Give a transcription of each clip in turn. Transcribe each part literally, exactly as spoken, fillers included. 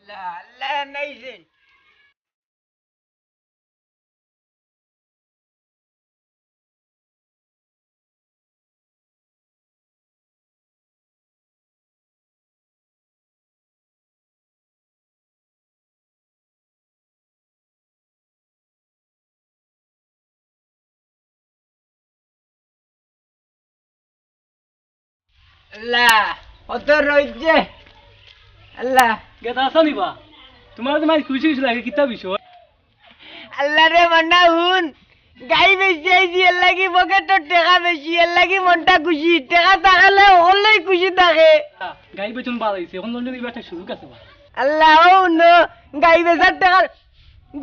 আল্লাহ, আল্লাহ, নাইছেন। আল্লাহ, কত রইছে। আল্লাহ। গেদা আছো নি বা? তুমার তো মাই খুশি খুশি লাগে, কিতা বিষয়? আল্লাহ রে, মান্না হুন, গাই বেচি আইছি, এর লাগি পকেটর টেকা বেশি, এর লাগি মনটা খুশি। টেকা থাকলে হকলেই খুশি থাকে। হ্যাঁ, গাই বেচন বাদ আইছে, এখন লন্ডন ইবার একটা সুযোগ আছে বা। আল্লাহ, ও হুনো, গাই বেচার টেকার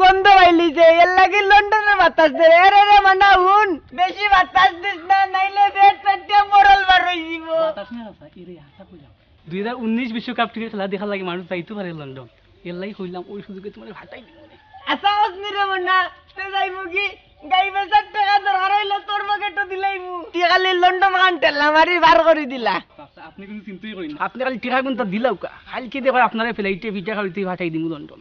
গন্ধ পাইলিছে, এর লাগি লন্ডনর বাতাস দে। এরে রে, মান্না হুন, বেশি বাতাস দিস না, নাইলে পেট ফাটিয়া মরল বার অই যিবো। বাতাস না, চাচা, এরে হাছা কইলাম। দুই হাজার উনিশ বিশ্বকাপ ক্রিকেট খেলা দেখার লাগি মানুষ যাইতো পারে লন্ডন। এর লাগি কইলাম, ওই সুযোগে তুমারে ফাটাই দিমু নে। আচ্ছা, অসনি রে মান্না, তে যাইমু কি? গাই বেচার টেকা দরকার অইলে তোর পকেটো দিলাইমু। তুই খালি লন্ডন খান ঠেলা মারি বার করি দিলা। আচ্ছা, আপনি কুনু চিন্তাই করেন না। আপনি খালি টেকা কুনতা দিলাউক্কা। কাইলকে দেখো আপনারে ফ্লাইটে পিঠা খাওয়াইতে ফাটাই দিমু লন্ডন।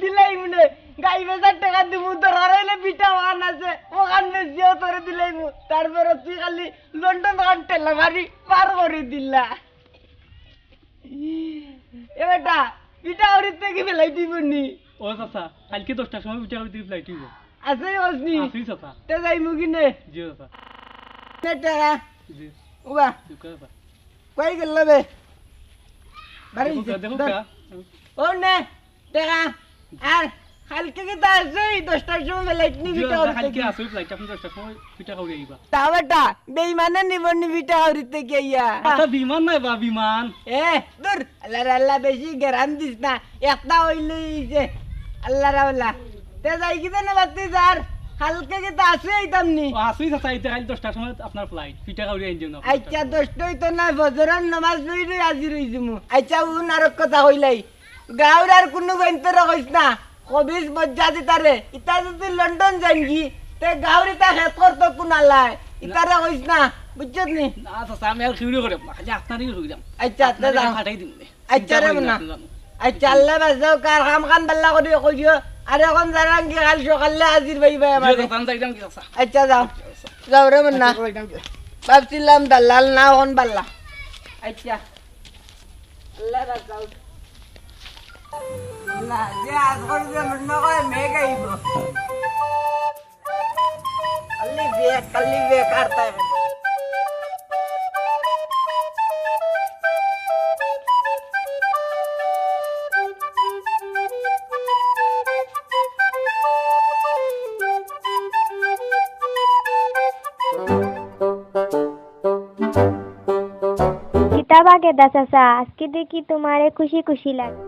দিলাইমু নে, গাই বেচার টেকা দিমু, দরকার অইলে পিঠা অখান আছে, অখান বেচিও তোরে দিলাইমু। তারপরে তুই খালি লন্ডন খান ঠেলা মারি বার করি দিলা। এ বেটা, পিঠা খাওয়াইতে গি ফ্লাইট অইবো নি? ও চাচা, কাইলকে দশটার সময় পিঠা খাওয়াইতে গি ফ্লাইট অইবো। আছে অসনি? আছি চাচা। তে যাইমু কি নে? জি চাচা। নে টেকা। জি। উবা। শুক্রিয়া চাচা। কই গেল বে? বাড়ি দেখো কা, দেখো ধর। কা। ও নে, টেকা। আর কাইলকে কিতা আছে? এই দশটার সময় ফ্লাইট নি জি পিঠা চাচা, খাওয়াইতে কাইলকে গি। আছে ফ্লাইট, আপনি দশটার সময় পিঠা খাওয়াই আইবা। তা বেটা, বেইমানে নিবো নি পিঠা খাওয়াইতে গিয়া? আচ্ছা, বিমান নায় বা, বিমান। এ, দূর, আল্লাহ রে আল্লাহ, বেশি গেরান দিস না। একটা অইলে এই যে, আল্লাহ রে আল্লাহ। তে যাই কি জানে বাতি যার, কাইলকে কিতা আছে আইতাম নি? ও, আছি চাচা, আইতে কাইল দশটার সময় আপনার ফ্লাইট, পিঠা খাওয়াই আইন যাও না। আচ্ছা, দশটা অইতো না, ফজরর নামাজ পড়ি হাজির অই যিমু। আচ্ছা, হুন আরক কথা কইলাই। গাউর আর কুনু বাইন্তরে কইস না, খবিস বজ্জাত ইতারে। ইতা যুদি লন্ডন যাইনগি, তে গাউর ইতা খেত করতো কুনালায়। ইতারে কইস না, বুঝছত নি? না, চাচা, আমি আর কিউরি করে, খালি আপনারই কইলাম। আচ্ছা, আচ্ছা, আপনারে যাও। ফাটাই দিমু নে। আচ্ছা রে চিন্তা করেন না, মুন্না। আপনি যান। আচ্ছা, আল্লাহ বাঁচাও, কার কাম খান বালা করি করিও। আর এখন যারাম গি, কাইল সকালে হাজির পাইবায় জি, আমারে। চাচা, আমি যাইলাম গি, চাচা। আচ্ছা, যাও। যাও রে মুন্না। আচ্ছা, যাইলাম গি। ভাবছিলাম দালাল না, এখন বালা। আচ্ছা। আল্লাহ রাখাও। না, যে আজ করে যে মনে হয় মেঘ আইব। খালি বেকার, খালি বেকার তাই। কিতা বা গেদা চাচা, আজকে দেখি তুমারে খুশি খুশি লাগে।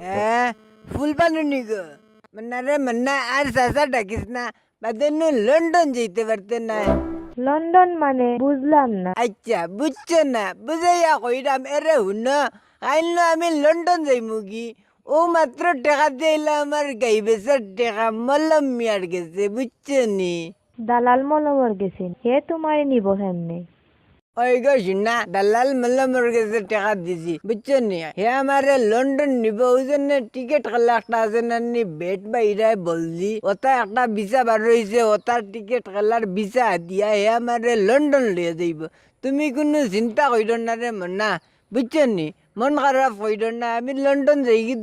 হ্যাঁ, ফুল বানুনি গো। মান্না রে মান্না, আর চাচা ডাকিস না। বাদে নু লন্ডন যাইতে পারতে নায়। লন্ডন মানে বুঝলাম না। আচ্ছা, বুঝছো না? বুঝাইয়া কইরাম, এরে হুনো, কাইল নু আমি লন্ডন যাইমুগি। অউ মাত্র টেকা দিয়া আইলাম, আমার গাই বেচার টেকা মলম মিয়ার গেছে, বুঝছো নি? দালাল মলমর গেছে, হে তুমারে নিবো কেমনে? ওই গো শুনা, দালাল মলমর গেছে টেকা দিছি, বুঝছো নি? হে আমারে লন্ডন নিবো, অউ জন্য টিকেট কালা একটা আছে না নি, বেট বাইরায় বলছি, ওটা একটা ভিসা বার অইছে, ওটার টিকেট কালার ভিসা দিয়া হে আমারে লন্ডন লইয়া যাইবো। তুমি কুনু চিন্তা কইরো না রে মান্না, বুঝছো নি? মন খারাপ কইরো না, আমি লন্ডন যাইগি,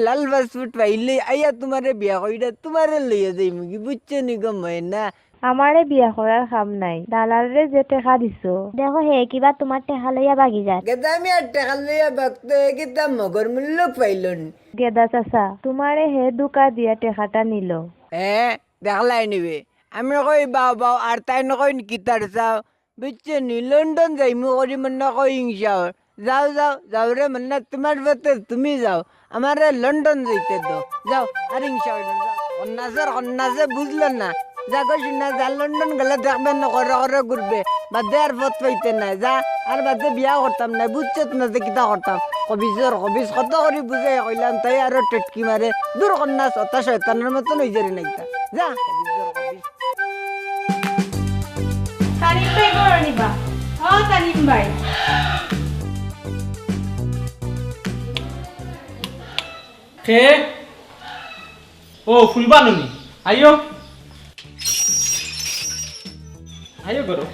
লাল পাসপোর্ট পাইলে আইয়া তুমারে বিয়া করিয়া তুমারে লইয়া যাইমুগি, বুঝছো নি গো ময়না? আমারে বিয়া করার কাম নাই, দালালরে যে টেকা দিছো। দেখো হে কিবা তুমার টেকা লইয়া বাগি যার। গেদা মিয়ার টেকা লইয়া বাগতো, হে কিতা মগর মুল্লুক পাইলো নি? গেদা চাচা, তুমারে হে ধুকা দিয়া টেকাটা নিলো। হে, দেখলায় নি বে, আমি কই বাও বাও, আর তাইন কইন কিতার চাও, বুঝছো নি? লন্ডন যাইমু করি মান্না কই হিংসা অর। যাও, যাও, যাও রে মান্না, তুমার পথে তুমি যাও। আমারে লন্ডন যাইতে দেও। যাও, আর হিংসা অইলো না, যাও। কন্যাসর কন্যাসে বুঝলো না। যা গো শুনা, যা লন্ডন গেলে দেখবে না, করে করে ঘুরবে। বাদে আর পথ পাইতে নায়। যা, আর বাদে বিয়া করতাম নায়। বুঝছত না যে কিতা করতাম। খবিসর খবিস কত করি বুঝাই কইলাম, তাই আরো টেটকি মারে। দূর কন্যাস, অতা শয়তানর মতন অই যারে নাইতা। যা, খবিসর খবিস। তানিম ভাই ঘরো নি বা? ও তানিম ভাই। এ, ও ফুলবানু নি, আইও, আইও করো।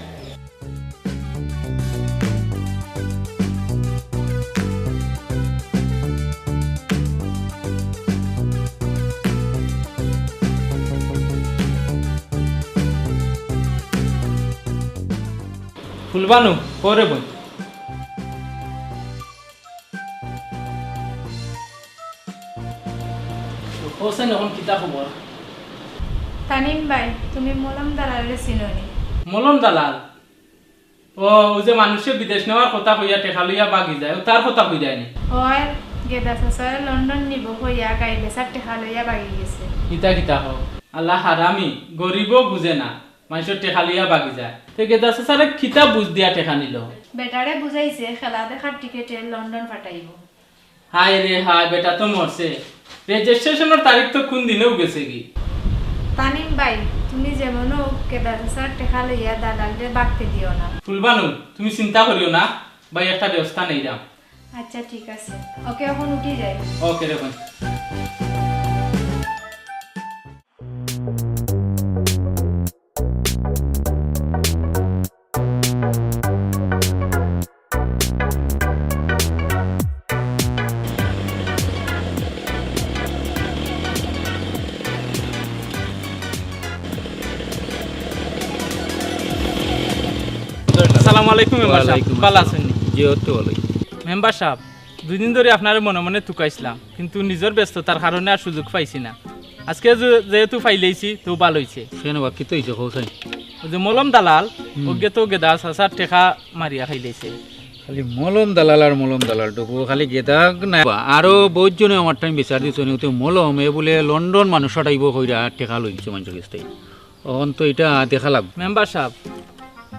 ফুলবানু, পরে বই। হোসেন, এখন কিতা খবর? তানিম ভাই, তুমি মলম দালালরে চিনো নি? মলম দালাল? ও, ও যে মানুষে বিদেশ নেওয়ার কথা কইয়া টেকা লইয়া বাগি যায়, ও তার কথা কই যায়নি? ওই গেদা চাচায় লন্ডন নিব কইয়া গাই বেচার টেকা লইয়া বাগি গেছে। ইতা কিতা কও? আল্লাহ হারামি, গরিবও বুঝে না, মানুষের টেকা লইয়া বাগি যায়। তে গেদা চাচারে কিতা বুঝ দিয়া টেকা নিল? বেটারে বুঝাইছে খেলা দেখার টিকেটে লন্ডন পাঠাইব। হায় রে হায়, বেটা তো মরছে। রেজিস্ট্রেশনের তারিখ তো কোন দিনেও গেছে কি? তানিম ভাই, তুমি যেমন হোক গেদা চাচার টেকা লইয়া দালালরে বাগতে দিও না। ফুলবানু, তুমি চিন্তা করিও না, ভাই একটা ব্যবস্থা নেইরাম। আচ্ছা, ঠিক আছে। ওকে, এখন উঠি যাই। ওকে রে ভাই। আসসালামু আলাইকুম মেম্বার সাহেব। ওয়ালাইকুম ভালা আসসালাম। আছইন নি? জি, অত ভালা। মেম্বার সাহেব, দুই দিন ধরি আপনারে মনে মনে তুকাইছলাম, কিন্তু নিজর ব্যস্ততার কারণে আর সুযোগ পাইছি না। আজকে যে-, যেহেতু পাইলাইছি, তো ভালা অইছে। কেনে বা, কিতা অইছে, কও চাই? ওই যে মলম দালাল, হুম। ওগে তো গেদা চাচার টেকা মারিয়া খাইলাইছে। খালি মলম দালাল আর মলম দালাল টুকু, খালি গেদা না। আরো বউত জনে আমার টাইম বিচার দিছইন, ওতে মলম, এ বুলে লন্ডন মানুষ পাঠাইব কইরা টেকা লইছে মানুষর গেছ থাকি। অখন তো ইটা দেখা লাগবো। মেম্বার সাহেব,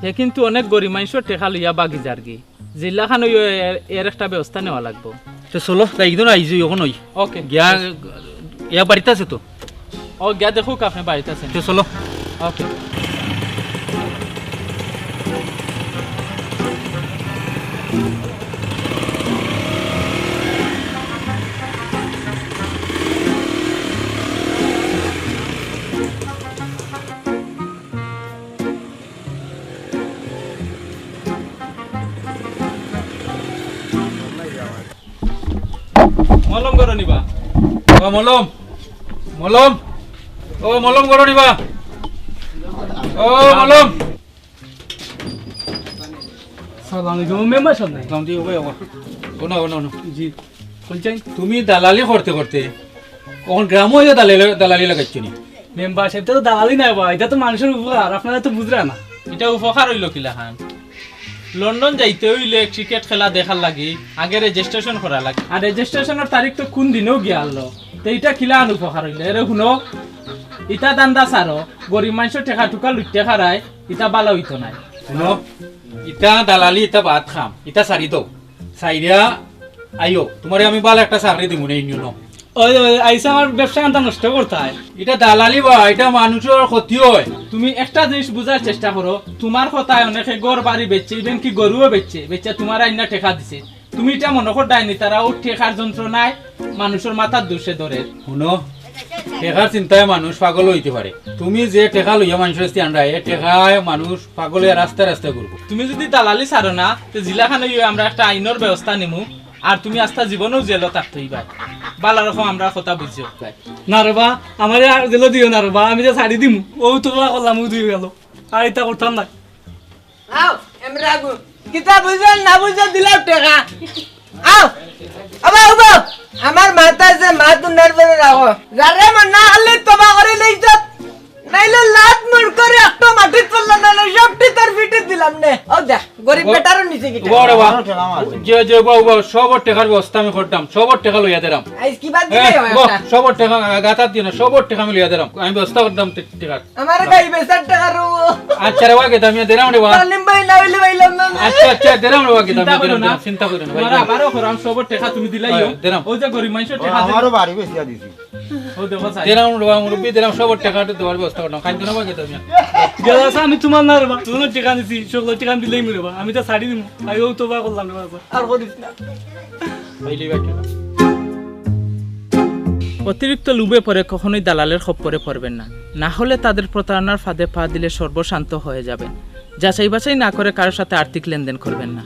হে কিন্তু অনেক গরিব মানষর টেকা লইয়া বাগি যারগি। যেলাখান অইও এর, এর একটা ব্যবস্থা নেওয়া লাগবো। তে চলো, যাই একদিন আইজি অখন অই। ওকে। গিয়া, ইয়া বাড়িত আছে তো? ও, গিয়া দেখুক আপনে বাড়িত আছে। তে চলো। ওকে। মলম গরো নিবা। ও মলম, মলম, ও মলম গরো নিবা। ও মলম। সালাম আলাইকুম, মেম্বার সাব নাই? সালাম দি, ওগো, ওগো। হুনো, হুনো, হুনো। জি, কইছইন? তুমি দালালি করতে করতে অখন গ্রামো অইয়া দালালি, দালালি লাগাইছো নি? মেম্বার সাব, ইটা তো দালালি নায় বা, ইটা তো মানষর উপকার, আপনারা তো বুঝরা না। ইটা উপকার অইলো কিলাখান? লন্ডন যাইতে অইলে ক্রিকেট খেলা দেখার লাগি আগে রেজিস্ট্রেশন করা লাগে। আর রেজিস্ট্রেশনর তারিখ তো কোন দিনেও গিয়া আরলো। তে ইটা কিলাখান উপকার অইলো? এরে হুনো, ইতা ধান্দা ছাড়ো, গরিব মানষর টেকা টুকা লুটিয়া খারায়, ইতা ভালা অইতো নায়। হুনো, ইতা দালালি, ইতা বাদ কাম, ইতা ছাড়ি দেও। ছাড়িয়া আইও, তুমারে আমি ভালা একটা চাকরি দিমু নে, ইউনিয়নো। ওই, ওই, আইসা আমার ব্যবসা আনতা নষ্ট করতায়। ইটা দালালি বা, ইটা মানষর ক্ষতি অয়। তুমি একটা জিনিস বুঝার চেষ্টা করো, তুমার কথায় অনেকে ঘর বাড়ি বেচছে, even কি গরুও বেচছে, বেচছে তুমারে আইনা টেকা দিছে। তুমি ইটা মনো কররায় নি, তারা অউ টেকার যন্ত্রণায় মানষর মাথার দুষে ধরে। হুনো, টেকার চিন্তায় মানুষ পাগল অইতে পারে। তুমি যে টেকা লইয়া মানষর গেছ থাকি আনরায়, এ টেকায় মানুষ পাগল অইয়া রাস্তায় রাস্তায় ঘুরবো। তুমি যুদি দালালি ছাড়ো না, তে যেলাখান অইও আমরা একটা আইনর ব্যবস্থা নিমু, আর তুমি আস্তা জীবনও জেলো থাকতে অইবায়। ভালা রকম আমরার কথা বুঝিও। না রে বা, আমারে আর জেলো দিও না রে বা, আমি যে ছাড়ি দিমু, অউ তো বা করলাম, অউ দিয়া গেলো, আর ইতা করতাম না। আও, এমরা গু। কিতা বুঝো না বুঝো দিলাও টেকা। আও। আবা, উবা। আমার মাথা যে মাত উনার পরে রাখো। যারে মন না হলে তবা করে লই যা। নাইলে লাত মুড় করে একটা মাটিত পড়লা না, না, সবটি তোর পিঠিত দিলাম নে। ও দেখ, গরিব ও, বেটারও নিচে গিটা। ওরে বা। যে, যে, বা, বা, সবর টেকার ব্যবস্থা আমি করতাম, সবর টেকা লইয়া দিরাম। আইজ কিবা এ, দিলে হয় বা, একটা। সবর টেকা গাতাত দিও না, সবর টেকা আমি লইয়া দিরাম। আমি ব্যবস্থা করতাম তে-, টেকার। আমার গাই বেচার টেকা রো। আচ্ছা রে বা, গেদা মিয়া, দিরাম রে বা। তালিম ভাই না হইলে পাইলাম না। আচ্ছা, আচ্ছা, দিরাম রে বা, গেদা চিন্তা মিয়া, করিও না। দিরাম, চিন্তা করিও না, ভাই, তোমার দিরাম। আবারও করাম, সবর টেকা তুমি দিলাইও। হ্যাঁ, দিরাম। ওই যে গরিব মানষর ও, টেকা আমারও দিলাম। বাড়ি বেচিয়া দিছি। ও দেখো চাই। দিরাম রে বা, মুরব্বি, দিরাম, সবর টেকা তো দেওয়ার ব্যবস্থা করতাম। খাইতে না বা, গেদা মিয়া। গেলা আছে, আমি তোমার না রে বা। তোমার টেকা নিছি, সকল টেকা আমি দিলাইমু রে বা। আমি তো ছাড়ি দিমু। আইও তো বা করলাম রে বা। আর করিস না। পাইলি বা টেকা। অতিরিক্ত লোভে পড়ে কখনোই দালালের খপ্পরে পড়বেন না, না হলে তাদের প্রতারণার ফাঁদে পা দিলে সর্বস্বান্ত হয়ে যাবেন। যাচাই বাছাই না করে কারোর সাথে আর্থিক লেনদেন করবেন না।